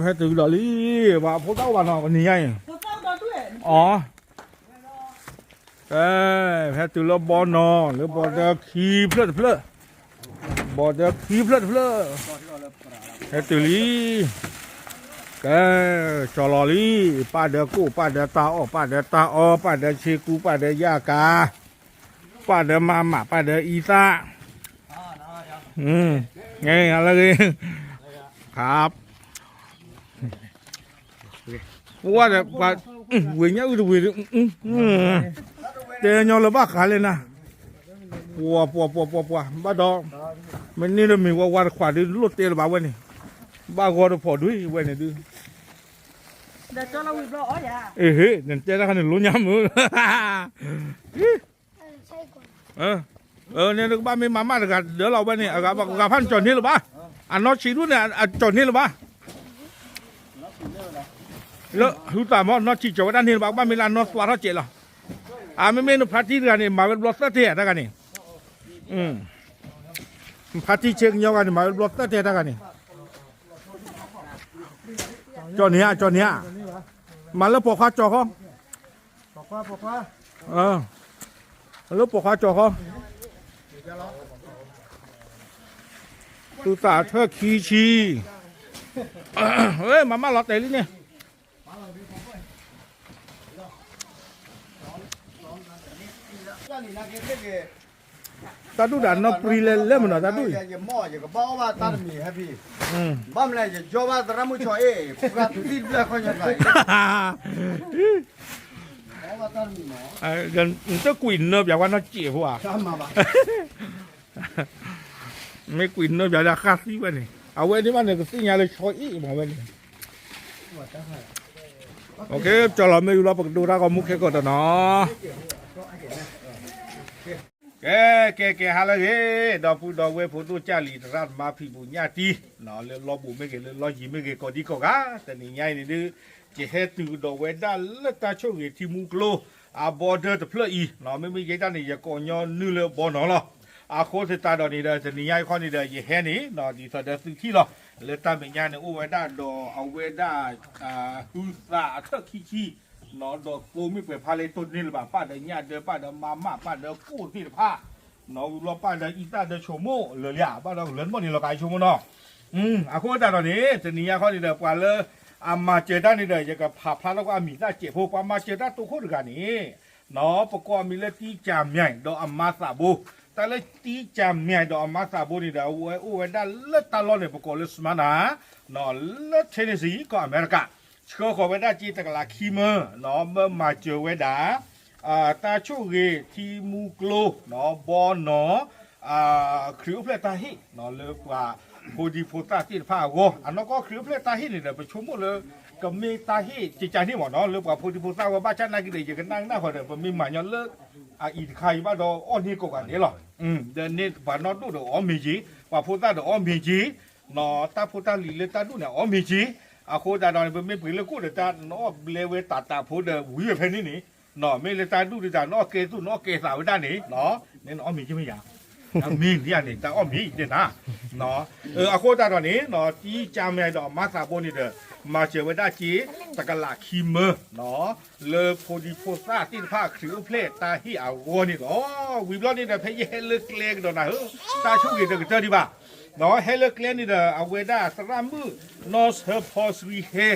ဟဲတုၤဒီးလံ, ပှၤဖိသၣ်အိၣ်ဘၣ်နီၤ ပနံၤညါအံၤ, အီ, ကဲ, ဟဲတုၤလၢဘီနီၤ လၢဘီဒၢခံဖျၢၣ်တဖျၢၣ်, ဘီဒၢခံဖျၢၣ်တဖျၢၣ်, ဟဲတုၤလံ, ကဲ, ကၠီၤလီၤလံ, ပၢ်ဒၢကိၣ် ပၢ်ဒၢတၢ်အီၣ် ပၢ်ဒၢတၢ်အီ ပၢ်ဒၢဆ့ကူ ပၢ်ဒၢယၣ်ကၤ, ပၢ်ဒၢမၤမး ပၢ်ဒၢအံသၣ်, လၢဂ့ၤ, ပှၤဒီးပှၤ, ဝ့ၢ်ညၣ်အုၣ်တဝ့ၢ်ဒီး, တဲညီလၢဘၣ်ဃးလဲၣ်နၤ, ပှၤပှၤပှၤပှၤပှၤ ဘၣ်ဒီး, မ့ၢ်န့ၢ်ဒီးမ့ၢ်ဝဲဝါတခွးဒုးလိၣ်တဲလၢၤဘၣ်ဝဲန့ၣ်, ဘၣ်ဂီၢ်တဖီၣ်ဒုးဝဲန့ၣ်ဒုး, အ့ဟ့ၣ် နတဲတၢ်ခါန့ၣ်လိညါမုၢ် န့ၣ်နကဘၣ်မ့ၢ်မၤမးတဂၤဒၢလီၤဝဲန့ၣ် အဂၤဖၣ်န့ၣ်ကၠီၣ်န့ၢ်လၢၤဘၣ်, အနီၢ်ဆံးဒူၣ်န့ၣ် အကၠီၣ်န့ၢ်လၢၤဘၣ်, လၢဟုသးမ့ၢ်နီၢ်ဆံးကၠီၣ်ဝဲဒၣ်န့ၢ်လၢၤဘၣ် ကဘၣ်မ့ၢ်လၢအနီၢ်သွါထီၣ်စဲးလီၤ, အမ့မ့ၢ်နဖါတံၢ်တဂၤန့ၣ် မၤဝဲတဘျီသၢတဲာ်တၢ်ဂၤန့ၣ်, ဖါတံၢ်ဆ့ကညီဂၤန့ၣ် မၤဝဲတဘျီသၢတဲာ်တၢ်ဂၤန့ၣ်, ကၠီၣ်န့ၢ်ဧါ ကၠီၣ်န့ၢ်ဧါ, မၤလၢပိာ်ခွါကၠီၣ်ဃီ လၢပိာ်ခွါကၠီၣ်ဃီ, သုသးထၢၣ်ခံဆံ, မၤမးလီၤတဲာ်လံန့ၣ်, တၢ်ဒူၣ်ဒီးနီၢ်ပြံလဲၤလဲၣ်မနီၤ တၢ်ဒူၣ်အံၤ, ဘၣ်မနုၤလဲၣ် ယကဘၣ်အီၣ်ဘၣ်သရၣ်မုၣ်ခီအ့ၣ်, နတကွံာ်နၢပၠးဝဲနီၢ်စံးဖိဧါ, မ့ၢ်ကွံာ်နၢပၠးဒီးဃၣ်သံဝဲန့ၣ် အဝဲန့ၣ်ဘၣ်န့ၣ် ကသ့ၣ်ညါလၢဆီအ့ၣ်မးဝဲန့ၣ်, ကၠီၣ်လီၤမ့ၢ်ယူၤလီၤ ပကဒိတၢ်ဂီၤမူခဲကိာ်တနီၤ ကဲ ကဲ ကဲ ဟါလၢအဂ့ၤ, ဒီပုၢ်ဒီဝဲၢ်ဖိဒိၣ်ကၢ်လံၤ သရၣ်သမါဖံးဘူးညၣ်တံၢ်, လၢလီၢ်ဘူးမ့ၢ်ဂ့ၤ လၢလီၢ်ယံၤမ့ၢ်ဂ့ၤ ကိးဒံကိးဂၤ, တနံၤညါအံၤန့ၣ်ဒုး, ယဟဲတုၤကဒီးဝဲဒၣ်လၢတၢ်ဆိၣ်ဂ့ၤထံမူကျိ, အဘီဒၢတဖျၢၣ်အံၤ, မ့မ့ၢ်ယဲဒၣ်န့ၣ် ယကိးညီနုၢ်လၢဘီနီၤလီၤ. အဃိသတးဒီးန့ၣ်ဒီး တနံၤညါအံၤခီန့ၣ်ဒီး ယဟဲန့ၣ် ဒ်သိးဒီးသုထံၣ်လီၤ. လၢတၢ်မဲာ်ညါန့ၣ် အိၣ်ဝဲဒၣ်ဒီးအဝဲဒၣ် ဟုသးအထၢၣ်ခံဆံ ဒီးသိမ့ၢ်ပှဲၤဖးလၢတိၢ်န့ၢ်လၢၤဘၣ် ပၢ်ဒီးညၣ်ဒၢ ပၢ်ဒီးမါမး ပၢ်ဒီးကိၣ်သ့ၣ်တဖၣ်, ဝံၤဘျီပၢ်ဒီးအံသၣ်ဒီးဆိမိၣ်လၢာ်လံဧါ ဘၣ်ဒီးကလၢနဘီၣ်န့ၣ်လီၤကဆိမိၣ်နီၤ. အဃိသတးဒီးန့ၣ် တနံၤညါခီန့ၣ်ဒီး ပှၤလၢအမၤစၢၤတၢ်န့ၣ်ဒီး ယကဖးဖျါထီၣ်ကွၢ်အမံၤသၣ်စဲးဖိ ပှၤမၤစၢၤတၢ်တိခိၣ်တဂၤန့ၣ် ပကိးအမံၤလၢတံကၢ်မၠဲၣ်ဒီးအမါသးဘိ, တၢ်လၢတံကၢ်မၠဲၣ်ဒီးအမါသးဘိန့ၣ်ဒီး အဝဲအိၣ်ဝဲဒၣ်လၢတၢ်လီၢ်န့ၣ် ပကိးလၢ Smyrna လၢ Tennessee ကီၢ်အမဲရကၤ, ဆှၢဃီၤဝဲဒၣ်စ့တကလးခံမၢ, မၢမၤစၢၤဝဲဒၣ် တၢ်ဆိၣ်ဂ့ၤထံမူကျိ, ဘီနီၤ, ခရံာ်အိၣ်ဖျဲၣ်တၢ်ဟ့ၣ် လၢပှၤဖိဒံဖိသၣ်သ့ၣ်တဖၣ်အဂီၢ်, အနီၢ်ကီၢ်ခရံာ်အိၣ်ဖျဲၣ်တၢ်ဟ့ၣ်န့ၣ်ဒီး ပဆိကမိၣ်လၢ ကမ့ၢ်တၢ်ဟ့ၣ်ကကန့ၣ်မ့ၢ်နီၤ လၢပှၤဖိဒံဖိသၣ်အဂီၢ် ဘၣ်ဆၣ်နာ်က့ဒီး ယကနၣ်နၢ်ဃီဒီး ပမ့ၢ်မၤညီလၢ အအံၤတခါအံၤဘၣ်ဒီးအီၣ်န့ၢ်ကိးဂၤဒဲးလီၤ. ဒီးန့ၢ်ပှၤနီၢ်ဒိၣ်ဒီးအီၣ်မ့ၤက့ၤ, ပှၤဖိသၣ်ဒီးအီၣ်မ့ၤက့ၤ, တၢ်ဖိတၢ်လံၤလၢတၢ်ဒူၣ်န့ၣ် အီၣ်မ့ၤက့ၤ, အဃိသတးဒီးန့ၣ် ပမ့ၢ်ပှ့ၤလၢကိၣ်ဒီးတၢ် နအီၣ်ဘျဲဝဲတၢ်တၢ်ဖိဒီးဝံၤဝဲဖဲန့ၣ်န့ၣ်, မ့ၢ်လၢတၢ်ဒူၣ်ဒုးတၢ် နအီၣ်ကဲသူၣ် နအီၣ်ကဲသးဝဲဒၣ်န့ၣ်, န့ၣ်နအီၣ်မ့ၤက့ၤမ့ၢ်ယၤ, မ့ၢ်ဒ်န့ၣ် တၢ်အီၣ်မ့ၤတဲနၤ အဃိသတးဒီးန့ၣ် တံကၢ်မၠဲၣ်ဒီးအမါသးဘိန့ၣ်ဒီး မၤစၢၤဝဲဒၣ်စ့ တကလးခံမၢ လၢဖိဒံဖိသၣ်သ့ၣ်တဖၣ်ခရံာ်အိၣ်ဖျဲၣ်တၢ်ဟ့ၣ်အဂီၢ်န့ၣ်လီၤ. ဝံၤဘျီန့ၣ်ဒီး ဖဲယဟဲလၢကျဲကဒီးနၤဧၢ, တၢ်ဆိၣ်ဂ့ၤတကတၢၢ်ဒံးဘၣ်, ဟဲလၢကျဲန့ၣ်ဒီး အဝဲဒၣ်သရၣ်မုၣ် နီၢ်ဆၢဖီဆှံဟဲ,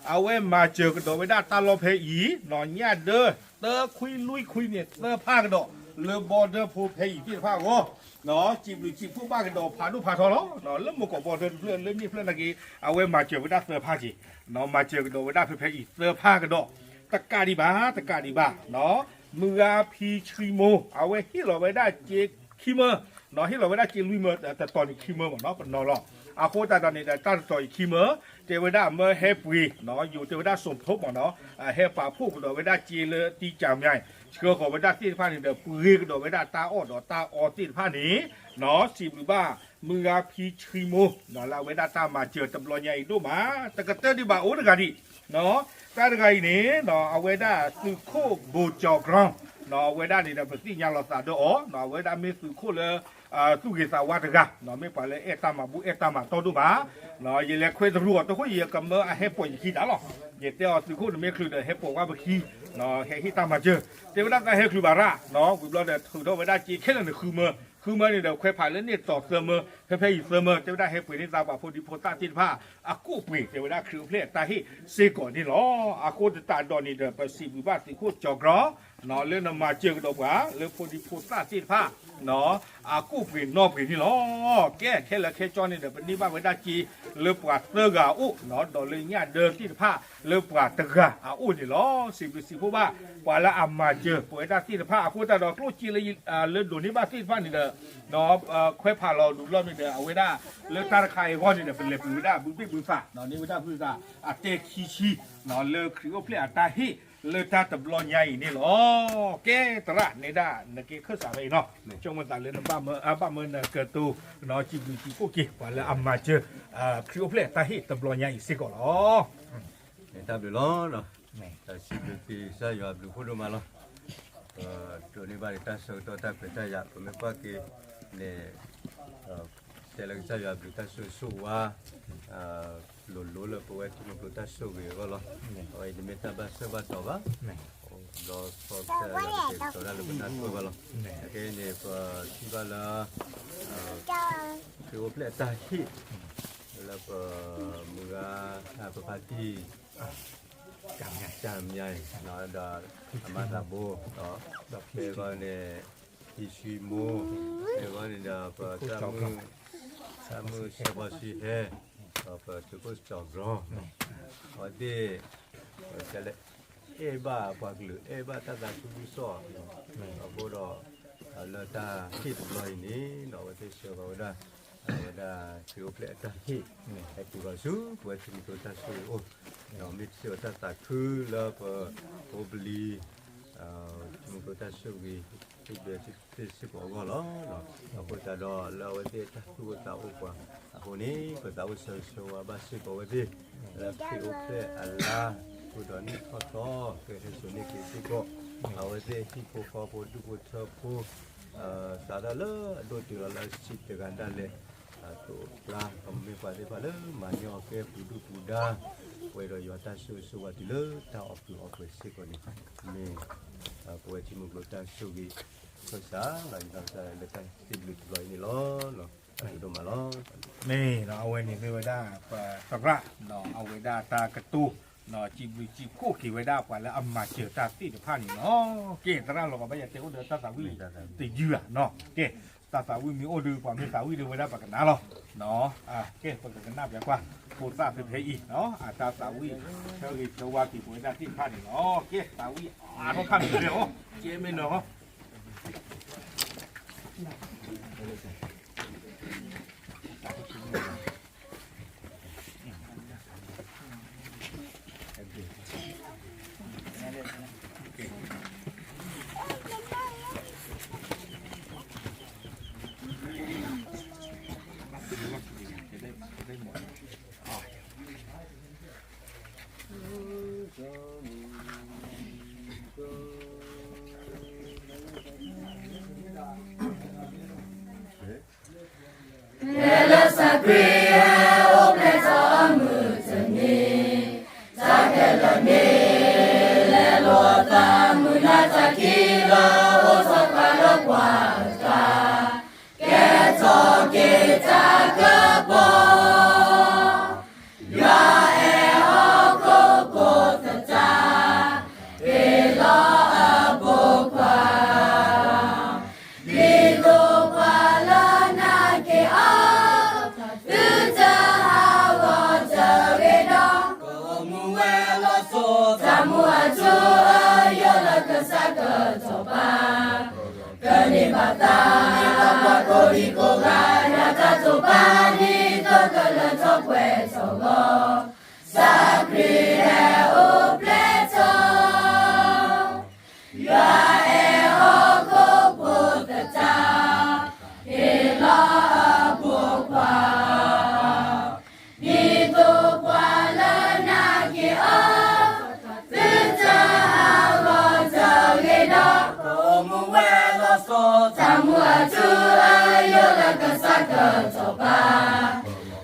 အဝဲမၤစၢၤကဒီးဝဲဒၣ်တၢ်လီၢ်ဖဲအံၤ, ညၣ်ဒၢ တၢခွံလွံၢ်ခွံန့ၣ် သၢဖးကဒီး လၢဘီဒၢဖိဖဲအံၤသ့ၣ်တဖၣ်အဂီၢ်, စံးဘျုးစံးဖှိၣ်ဘၣ်ကဒီးဖးဒိၣ်ဖးထီလီၤ. လၢမိၢ်ကီၢ်ဘီဒၢတဖျၢၣ် လၢန့ၣ်ဖျၢၣ်နာ်က့ အဝဲမၤစၢၤဝဲဒၣ်သၢဖးက့ၤ, မၤစၢၤကဒီးဝဲဒၣ်ဖဲဖဲအံၤသၢဖးကဒီး, တကးဒံးဘၣ် တကးဒံးဘၣ်, မုၢ်ဂၤဖံဆှံမိၢ် အဝဲဟ့ၣ်လီၤဝဲဒၣ်စ့ခံမၢ, ဟ့ၣ်လီၤဝဲဒၣ်စ့လွံၢ်မၢ တတီၤန့ၣ်ခံမၢမ့ၢ်နီၤ ပနီၤလီၤ. အဃိသတးဒီးန့ၣ်ဒီး တၢ်တတီၤအံၤခံမၢ, တဲဝဲဒၣ်မၢဟဲပှ့ၤ, ယိၤတဲဝဲဒၣ်စိာ်ဖိမ့ၢ်နီၤ, ဟဲပာ်ဖှိၣ်ကဒီးဝဲဒၣ်စ့လၢတံကၢ်မၠဲၣ်, ဆှၢဃီၤဝဲဒၣ်သ့ၣ်တဖၣ်န့ၣ်ဒီး ပှ့ၤကဒီးဝဲဒၣ်တၢ်အီၣ်ဒီးတၢ်အီသ့ၣ်တဖၣ်န့ၣ်, စံးဘျုးဘၣ် မုၢ်ဂၤဖံဆှံမိၢ် လၢအဝဲဒၣ်တၢ်မၤစၢၤတဘျီညါအံၤဒိၣ်မး, တကတၢၢ်ဒံးဘၣ်အိၣ်တဂၤဒံး, တၢ်တဂၤအံၤန့ၣ် အဝဲဒၣ်သုးခိၣ်ဘိၣ်ကၠီၤကြၢ, အဝဲဒၣ်န့ၣ်ဒီး ပသ့ၣ်ညါလီၤသးဒီးအီၤ, အဝဲဒၣ်မ့ၢ်သုးခိၣ်လၢ သူၣ်ဂ့ၤသးဝါတဂၤ, မ့ၢ်ပှၤလၢအဲၣ်တၢ်မၤဘူၣ်အဲၣ်တၢ်မၤတီၢ်ဒိၣ်မး, ယလဲၤခွဲးတရူးအီၤတဃိ ယကမၢအဟဲပိာ်ယခံတၢ်လီၤ. ယတဲအီၤသုးခိၣ်နမ့ၢ်ချုးဒီးဟဲပိာ်ဝဲပခံ, ဟဲဟ့ၣ်တၢ်မၤစၢၤ, တဲဝဲဒၣ်တၢ်ဟဲချုးဘၣ်ရၣ်, ဝံၤဘျီဒီးထုးထီၣ်ဝဲဒၣ်စ့ခဲလၢာ်န့ၣ်ဃုမၢ, ဃုမၢန့ၣ်ဒီးခွဲးဖးလၢန့ၢ်တီၤသၢမၢ, ဖဲဖဲအံၤသၢမၢ, တဲဝဲဒၣ်ဟဲပှ့ၤန့ၢ်သးပှၤဖိဒံဖိသၣ်သ့ၣ်တဖၣ် အကူၣ်ပှ့ၤ တဲဝဲဒၣ်ခရံာ်အိၣ်ဖျဲၣ်အတၢ်ဟ့ၣ်စ့ၢ်ကီးန့ၣ်လီၤ. အဃိသတးဒီးန့ၣ်ဒီး ပစံးဘျုးဘၣ်သုးခိၣ်ကၠီၤကြီ လၢနမၤစၢၤကဒီးပှၤ လၢဖိဒံဖိသၣ်သ့ၣ်တဖၣ် အကူၣ်ပှ့ၤနီၣ်ပှ့ၤန့ၣ်လီၤ. ကဲ ခဲလၢာ်ခဲဆ့န့ၣ်ဒီး ပန့ၢ်ဘၣ်ဝဲဒၣ်စ့ လၢပှၤသၢဂၤအအိၣ်, ဒီးလၢညၣ်ဒၢသ့ၣ်တဖၣ် လၢပှၤတဂၤအအိၣ်န့ၣ်လီၤ. စံးဘျုးစံးဖှိၣ်ဘၣ် ပှၤလၢအမၤစၢၤ ပဝဲဒၣ်သ့ၣ်တဖၣ် အဃိသတးဒီးကျိၣ်စ့လၢ လၢဒိးန့ၢ်ဘၣ်သ့ၣ်တဖၣ်န့ၣ်ဒီး ခွဲးဖးလီၤဒူၣ်လီၤမ့ၢ်ဒီး အဝဲဒၣ် လၢတၢ်တခါအံၤအဂီၢ်န့ၣ်ဒီး ပလဲၤပှ့ၤဝဲဒၣ်ဘုဘ့ၣ်ဘုသး န့ၢ်ဝဲဒၣ်ဘုသး အတဲခံဆံ လၢခရံာ်အိၣ်ဖျဲၣ်အတၢ်ဟ့ၣ် လၢတၢ်တဘျီညါအံၤန့ၣ်လီၤ. ကဲသရၣ် နဲဒၣ်နက့ခၢၣ်စးဖဲအံၤနီၤ, ဆိကမိၣ်သးလၢနဘၣ်မၢ ဘၣ်မၢနကတိၤ စံးဘျုးစံးဖှိၣ်က့ၤ ပှၤလၢအမၤစၢၤ ခရံာ်အိၣ်ဖျဲၣ်အတၢ်ဟ့ၣ်တဘျီညါအံၤစ့ၢ်ကီးလီၤ. တၢ်ဘျုးလီၤ. စံးဘျုးက့ၤကစၢ်ယွၤအဘျုးအဖှိၣ်ဒိၣ်မးလီၤ. ဒိးန့ၢ်ဘၣ်န့ၣ်တၢ်ဆၢကတီၢ်တၢ်ခွဲးတၢ်ယာ် ပမ့ၢ်ကွၢ်က့ၤန့ၣ် တဲလၢကစၢ်ယွၤအဘျုးတၢ်ဆိၣ်ဂ့ၤဆိၣ်ဝါ လိၤလိၤလၢပဝဲထံမုၢ်ကျိၤတၢ်ဆိၣ်ဂ့ၤအဂီၢ်လီၤ. အဝဲအံၤတမ့ၢ်တၢ်ဘၣ်ဆၢဘၣ်တီၤဘၣ်, ဒီးကစၢ်ယွၤကတဲာ်ကတီၤဒၣ်လၢပနၢ်ပၢၢ်ဘၣ်လီၤ. အခဲအံၤန့ၣ် ပထံၣ်ဘၣ်လၢ ခရံာ်အိၣ်ဖျဲၣ်အတၢ်ဟ့ၣ် လၢပမုၢ်ဂၤ ပဖါတံၢ် ကမၠါအံၤ ဒီးအမါသးဘိ ဒီးဖဲအံၤန့ၣ် ဟံးဆံမိၢ်, ဖဲအံၤန့ၣ်ဒီးပသရၣ်မုၣ် သရၣ်မုၣ်စဲးဘီစံဟဲ ဒီးပသုးခိၣ်စီၤကြီ အဝဲသ့ၣ် ပတဲလၢ အဲၣ်ဘၣ်ပှၤကလုာ် အဲၣ်ဘၣ်တၢ်သးခုကစီၣ် အဃိဒီး လၢတၢ်ဟ့ၣ်တဘျီအံၤန့ၣ်ဒီး အဝဲသ့ၣ်ဆှၢဃီၤဝဲဒၣ် အဝဲဒၣ်ခရံာ်အိၣ်ဖျဲၣ်အတၢ်ဟ့ၣ် ဟဲတုၤဃီၤဆူပဝဲထံမုၢ်ကျိၤတၢ်ဆိၣ်ဂ့ၤအအိၣ်, ဒီးမ့ၢ်စ့ၢ်ကီးတၢ်သးခုလၢပဖိပလံၤ ထံမုၢ်ကျိၤတၢ်ဆိၣ်ဂ့ၤ သ့ၣ်ဘျၢထံသ့ၣ်စ့ၢ်ကီးအဂီၢ်လီၤ. အဃိသတးဒီးလၢအဝဲသ့ၣ်တၢ်သူၣ်အိၣ်သးအိၣ်ပှၤအဃိန့ၣ် ပသးအိၣ်ဆၢဂ့ၤဆၢဝါဘၣ်စ့ၢ်ကီးအဝဲသ့ၣ် လၢခရံာ်အိၣ်ဖျဲၣ်အလါ ဃုာ်ဒီးနံၣ်ထီၣ်သီ ကဟဲစိာ်န့ၢ်က့ၤစ့ၢ်ကီး အဝဲသ့ၣ်ဟံၣ်ဖိဃီဖိဒူၣ်ဖိထၢဖိ စးထီၣ်လၢအဒိၣ်တုၤလီၤလၢအဆံးတဂၤဒၣ်လဲာ် တိာ်ကျါ ပမ့ၢ်ပှၤသ့ၣ်တဖၣ်လၢမၤညီအီၤကဲပူၤဒူၣ်ပူၤဒါ ပှဲၤဒီးယွၤတၢ်ဆိၣ်ဂ့ၤဆိၣ်ဝါတုၤလၢတၢ်အီၣ်ကုာ်အီပှဲၤစ့ၢ်ကီးန့ၣ် မ့ၢ် ပဝဲထံမုၢ်ကျိၤတၢ်ဆိၣ်ဂ့ၤ ခၢၣ်စး လီၤယသးလၢတၢ်စံးဘျုးတဘျီအံၤန့ၣ်လီၤ. ဒိၣ်မးလီၤ. မ့ၢ်အဝဲန့ၣ်မ့ၢ်ဝဲဒၣ် ပသရၣ် အဝဲဒၣ်တၢ်ကတိၤ စံးဘျုးစံးဖှိၣ်က့ၤဝဲဒၣ်ပှၤလၢအမၤစၢၤတၢ်သ့ၣ်တဖၣ်န့ၣ်လီၤ. ကဲ သရၣ်လီၤကဘၣ်ယတဲအိၣ်ဒီးတၢ်သးဝံၣ်တယုၢ်ဧါနီၤ. ကဲ တၢ်သးဝံၣ်မ့ၢ်အိၣ်ဒီးပှၤမ့ၢ်သးဝံၣ်ဒီးဝဲဒၣ်ပကနၣ်လီၤ. ကဲ ပကကနၣ်ပျဲကွၢ် ဖိသၣ်ဖဲဖဲအံၤ အတၢ်သးဝံၣ် ဆၢဂ့ၤဆၢဝါက့ၤပဝဲဒၣ်သ့ၣ်တဖၣ်န့ၣ်လီၤ. ကဲ သးဝံၣ်အါထီၣ်ဖးမံၤလဲၣ်အီၤ ကဲမ့ၢ်နီၤ ဖဲလၢကစၢ်ခရံာ်ဟဲအိၣ်ဖျဲၣ်ထီၣ်အမုၢ်တနံၤ, တၢ်ခဲလၢာ်န့ၣ် လဲၤလိာ်အသး မုၢ်နၤတၢ်ခံးလီၤ အိၣ်ထီၣ်ပှၤလၢပှၤအသး, ကဲထီၣ်က့ၤတၢ်ကပီၤ ယွၤအဲၣ်ဟီၣ်ခိၣ်ဖိသတး, ဟ့ၣ်လီၤအဖိခွါ, ဒ်သိးပှၤလၢနာ်က့ၤအီၤ, သုတဟးဂီၤတဂ့ၤဒီး, ကအိၣ်မူဝဲလီၤစိၤ, တၢ်မူအထူအယိာ်လၢကစၢ်ကတီၤပာ် ကန့ၢ်ဘၣ်သါ, မ့ၢ်ပှၤကိးဒံကိးဂၤ ယွၤတၢ်တိာ်ပာ်ဒ်သိးကလၢထီၣ်ပှဲၤထီၣ်ဂီၢ်, ကစၢ်ခရံာ်ဟဲအိၣ်ဖျဲၣ်ထီၣ်, ယွၤအဲၣ်ဟီၣ်ခိၣ်ဖိသတး, ဟ့ၣ်လီၤအဖိခွါ ဒ်သိးပှၤလၢနာ်က့ၤအီၤ, သုတဟးဂီၤတဂ့ၤဒီး, ကအိၣ်မူဝဲလီၤစိၤ, တၢ်မူအထူအယိာ်လၢကစၢ်ကတီၤပာ်,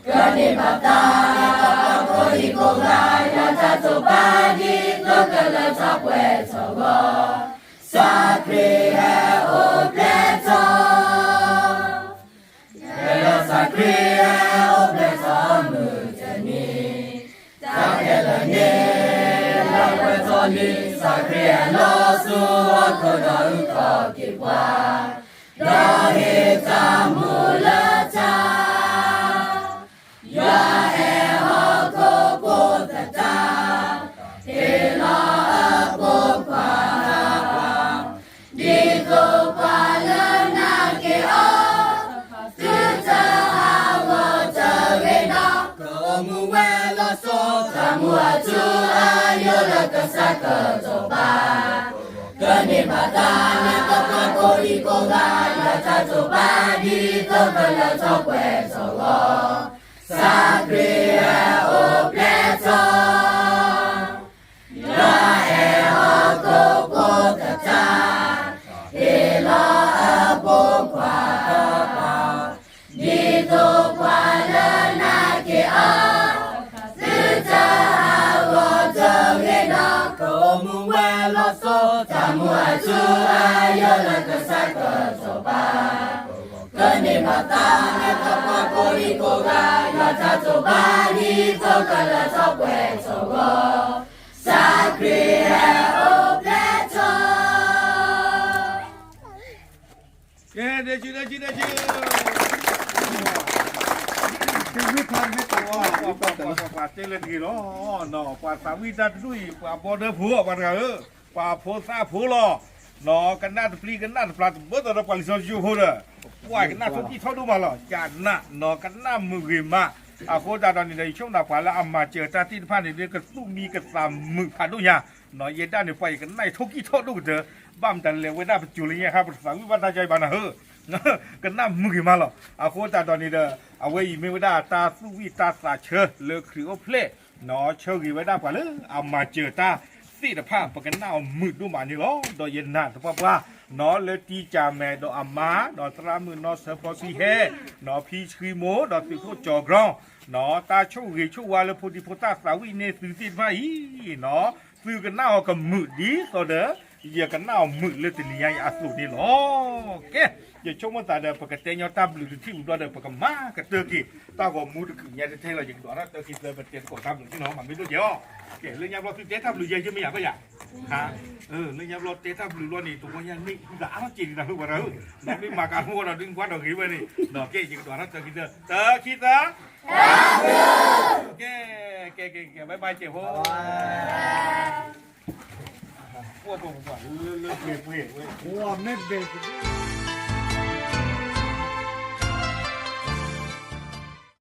ကန့ၢ်ဘၣ် တၢ်ကိးဂၤ ယွၤတၢ်တိာ်ပာ်ဒ်သိးကလၢထီၣ်ပှဲၤထီၣ်အဂီၢ်, စီၤခရံာ်ဟဲအိၣ်ဖျဲၣ်ထီၣ်, ဖဲလၢစီၤခရံာ်ဟဲအိၣ်ဖျဲၣ်ထီၣ်မုၢ်တနံၤ, တၢ်ခဲလၢာ်န့ၣ် လၢပှဲၤထီၣ်လံ, စီၤခရံာ်ဟဲလီၤဆူဟီၣ်ခိၣ်ဒီးအုၣ်က့ၤခီၣ်က့ၤပှၤ, ဒီးဟ့ၣ်တၢ်မူလၢတၢ် ယွၤအဲၣ်ဟီၣ်ခိၣ်ဖိသတး, ဟ့ၣ်လီၤအဖိခွါ, ဒ်သိးပှၤလၢနာ်က့ၤအီၤ, သုတဟးဂီၤတဂ့ၤဒီး, ကအိၣ်မူဝဲလီၤဆီ, တၢ်မူအထူအယိာ်လၢကစၢ်ကတီၤဘၣ်, ကန့ၢ်ဘၣ်တၢ်န့ၣ်သပှၢ်ကိးဒံကိးဂၤ, ယွၤတၢ်တိာ်ပာ်ဒ်သိးကလၢထီၣ်ပှဲၤထီၣ်အဂီၢ်, စီၤခရံာ်ဟဲအိၣ်ဖျဲၣ်ထီၣ်, ယွၤအဲၣ်ဟီၣ်ခိၣ်ဖိသတး, ဟ့ၣ်လီၤအဖိခွါ, ဒ်သိးပှၤလၢနာ်က့ၤအီၤ, သုတဟးဂီၤတဂ့ၤဒီး, ကအိၣ်မူဝဲလီၤဆီ, တၢ်မူအထူအယိာ်လၢကစၢ်ကတီၤဘၣ်, ကန့ၢ်ဘၣ်တၢ်န့ၣ်သပှၢ်ကိးဒံကိးဂၤ, ယွၤတၢ်တိာ်ပာ်ဒ်သိးကလၢထီၣ်ပှဲၤထီၣ်အဂီၢ်, စီၤခရံာ်ဟဲအိၣ်ဖျဲၣ်ထီၣ်. ကဲ, ဒဲကၠူ, ဒဲကၠူ, ဒဲကၠူ, ပှၤတဲလၢတဂ့ၤလီၤ, ပှၤသးဝံၣ်တၢ်တဒူၣ်အံၤ ပှၤဘီဒၢဖိ ပှၤတဂၤဧၢ, ပှၤဖိသၣ်ဖိလီၤ, ကနၣ်တပျံၤကနၣ်တပျၢ်တဘၢၣ်ဒီးပှၤလံာ်စီဆှံဖိဒီး, ပှၤကနၣ်ထိၣ်ကံၢ်ထီၣ်ဒိၣ်မးလီၤ, ကနၣ်, ကနၣ်မုာ်ဂ့ၤမး, အဃိသတးဒီးန့ၣ်ဒီး ယဆိကမိၣ်ပှၤလၢအမၤစၢၤတၢ်သ့ၣ်တဖၣ်န့ၣ် ကသူၣ်မံကသးမုာ်ဖးဒိၣ်ညါ, ယဲဒၣ်န့ၣ် ပှၤယကနၣ်ယထိၣ်ကံၢ်ထီၣ်ဒိၣ်ကတၢၢ်, ဘၣ်မတၤလဲၣ် ဝဲဒၣ်ပစိၤလၢညါဟါ ပတသးဝံၣ်ဘၣ်တၢ်ကၢအံၤဘၣ်နၤဧၢ, ကနၣ်မုာ်ဂ့ၤမးလီၤ, အဃိသတးဒီးန့ၣ်ဒီး, အဝဲအံၤမ့ၢ်ဝဲဒၣ်တၢ်သူၣ်ဝံၣ်တၢ်သးဆၢလၢခရံာ်အိၣ်ဖျဲၣ်, ဆၢဂ့ၤဝဲဒၣ်ပှၤလၢအမၤစၢၤတၢ်သ့ၣ်တဖၣ် ပကနၣ်အီၤမုာ်ဒိၣ်မးန့ၣ်လီၤ, ဒီးယနာ်သပှၢ်ပှၢ်, လၢတံၢ်ကၢ်မဲာ်ဒီးအမါ, ဒီးသရၣ်မုၣ်နီၢ်စၢဖီခွံဟဲ, ဖံဆှံမိၢ်, ဒီးသုးခိၣ်ကၠီၤကီ, တၢ်ဆိၣ်ဂ့ၤဆိၣ်ဝါလၢဖိဒံဖိသၣ်သးဝံၣ်န့ၢ်သုသ့ၣ်တဖၣ်အံၤ, သုကနၣ်အီၤကမုာ်ဒ်သိးဒီး, ယကနၣ်အီၤမုာ်လၢတနံၤညါအံၤအသိးန့ၣ်လီၤ. ကဲ, ယဆိကမိၣ်သးဒီး ပကတဲညီတၢ်ဘျုးတထံၣ်ဝံၤဘျီဒီး ပကမၤကတၢၢ်က့ၤ, တၢ်ဂီၤမူတကုးညါတထဲလီၤ, ယကဒွးထီၣ်တၢ်ခံသၢ ပတဲသကိးတၢ်ဘျုးထံၣ်နီၤ, မၤမ့ၢ်ဒိၣ်ကဲအီၤ, ကဲ, လၢညါဘျီသုတဲတၢ်ဘျုးယဲ ယမ့ၢ်ယၤဘၣ်ယၤ, လၢညါဘျီတဲတၢ်ဘျုးဘျီန့ၣ် တဝီညါန့ၣ် ဟုသးအါထီၣ်က့ၤဒံးတၢ်လၢပှၤတၢ်ဧၢ, မ့ၢ်မၤကၤထူၣ်ဝဲဒီး ဒုးကွၢ်ဒီးဂ့ၤဝဲန့ၣ်, ကဲ, ယကဒွးထီၣ်တၢ်ခံသၢ, တၢ်ခံသၢ, ကဲ, ကဲ, ကဲ, ကဲ, ဘၣ်ဘၣ်ကဲးဖိ, လၢလၢပှဲၤပှဲၤဝဲ, မ့ၢ်ဘဲး